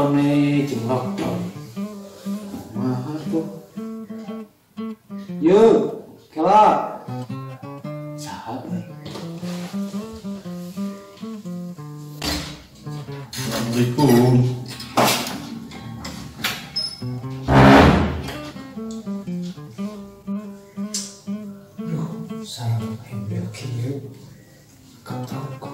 Lockdown nih, cing lockdown. Mahal tuh. Yuk, kela. Saha euy? Assalamualaikum. Duh, salam embel kieu. Katrok.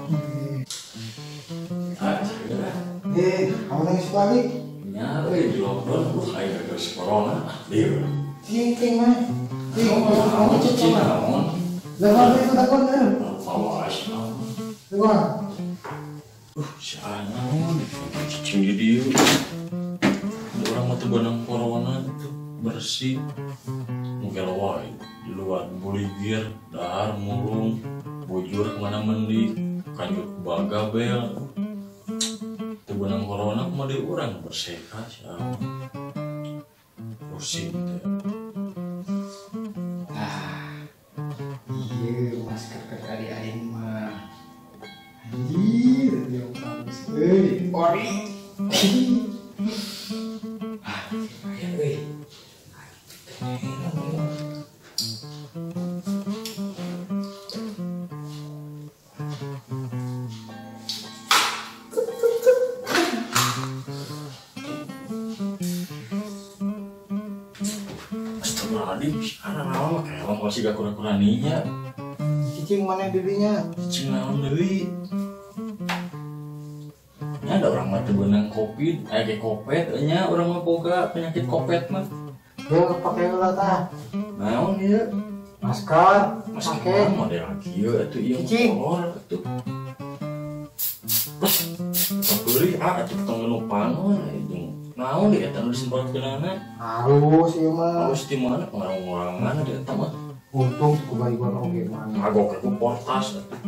Eh, kamu nangis balik? Nya euy di lockdown uh aya geus corona. Lieur. Ting mah. Ting, kamu cicing naon? Lah, itu takon euy. Awas. Takon. Si naon cicing di dieu. Urang mah teu beunang corona tuh bersih. Mungkin wae di luar buligir, dahar mulung, bujur kemana mendi, kanjut bagabel. Benang corona mah di urang berseka siapa pusing teh. Ah, iya masker ke kali aing mah anjir yang bagus euy ori. Ah, aya euy. Sekarang naon mah kayak masih gak kurang-kuraninya. Cicing mana dirinya? Cicing naon deui? Nya ada orang mah teu beunang covid, aya ge kopet nya urang mah boga penyakit kopet mah. Heuh, pake heula tah. Naon ieu? Masker, pake model kieu atuh ieu motor atuh. Beli ah atuh tong nu panon jeung naon di eta nu disemprotkeunana? Halus ieu mah. Halus di mana pengurang-urangan di eta mah. Untung ku baiguan oge mah. Kagok ku portas atuh.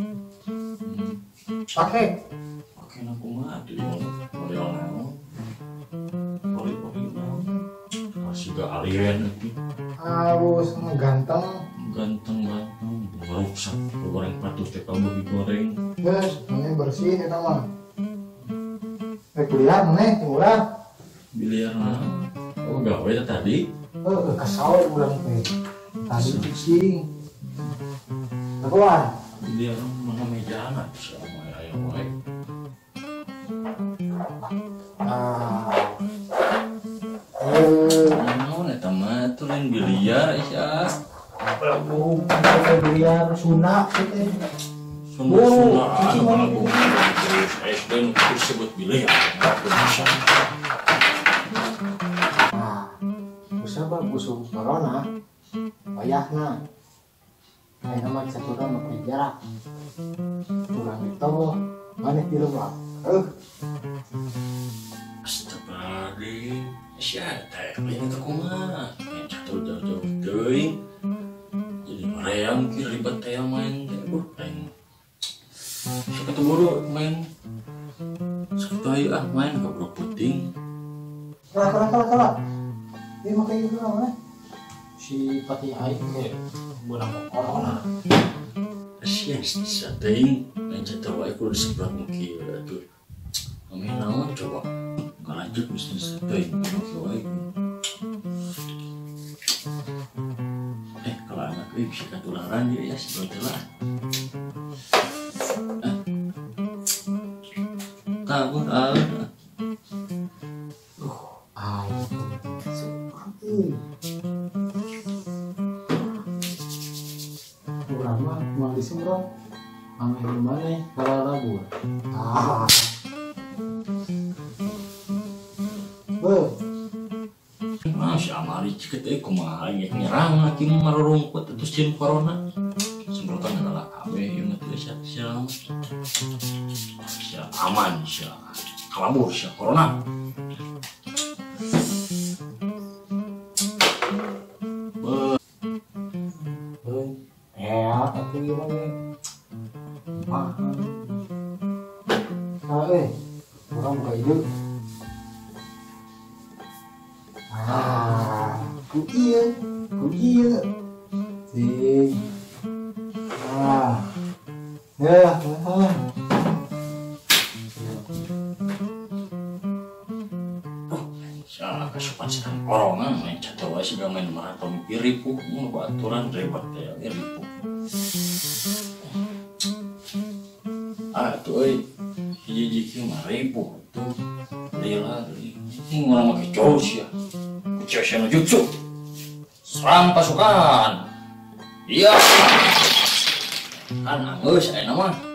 Pake. Pake na kumaha atuh ieu model naon? Poli-poli naon? Masih ga alien atuh. Halus ganteng. Ganteng-ganteng ngaruksak goreng patuh teh kamu digoreng. Geus, mane bersih eta mah. Kuliah maneh murah. Biliar nah. Oh gawe teh tadi. Heeh, kesal urang teh. Tadi cicing. Lakuan. Biliar mana mejana sama aya wae. Ah. Naon eta mah atuh lain biliar sia. Lagu biliar Sunda teh. Sunda Sunda lagu. SD nu disebut biliar. Bisa. Sabab usum corona wayahna ayeuna mah caturna make jarak urang ditoboh maneh di rumah heuh. Astagfirullahaladzim sia teh lain teh kumaha catur jauh-jauh teuing jadi hoream kieu ribet teh main teh aing sok atuh buru main sok atuh ah main goblok puting kalah. Ini makanya itu namanya si pati aing ge beunang corona. Sia sia teuing main catur wae kudu disemprot nu kieu atuh. Ame naon coba ngalanjut bisnis teuing kieu wae. Kalau anak euy bisa katularan ieu ya sedot lah. Kabur ah. Urang mah moal disemprot ameh di maneh kalalabur. Ah. Beuh. Mah si amari ceket euy kumaha geus nyerang laki mah marurungkut atuh sieun corona. Semprotan adalah kabeh ieu mah teu sia sia. Sia aman sia. Kalabur sia corona. Aku ieu mah ge. Mah. Ah euy, urang buka ide. Ah, ku ieu, ku ieu. Sing. Ah. Ya, ah. wae siga main maraton kieu ripuh mun baturan ribet teh ripuh. Ah tuh euy hiji-hiji kieu mah ripuh tuh. Lila ini urang make jurus ya. Kucing no jutsu. Serang pasukan. Iya. Kan anggeus ayeuna mah.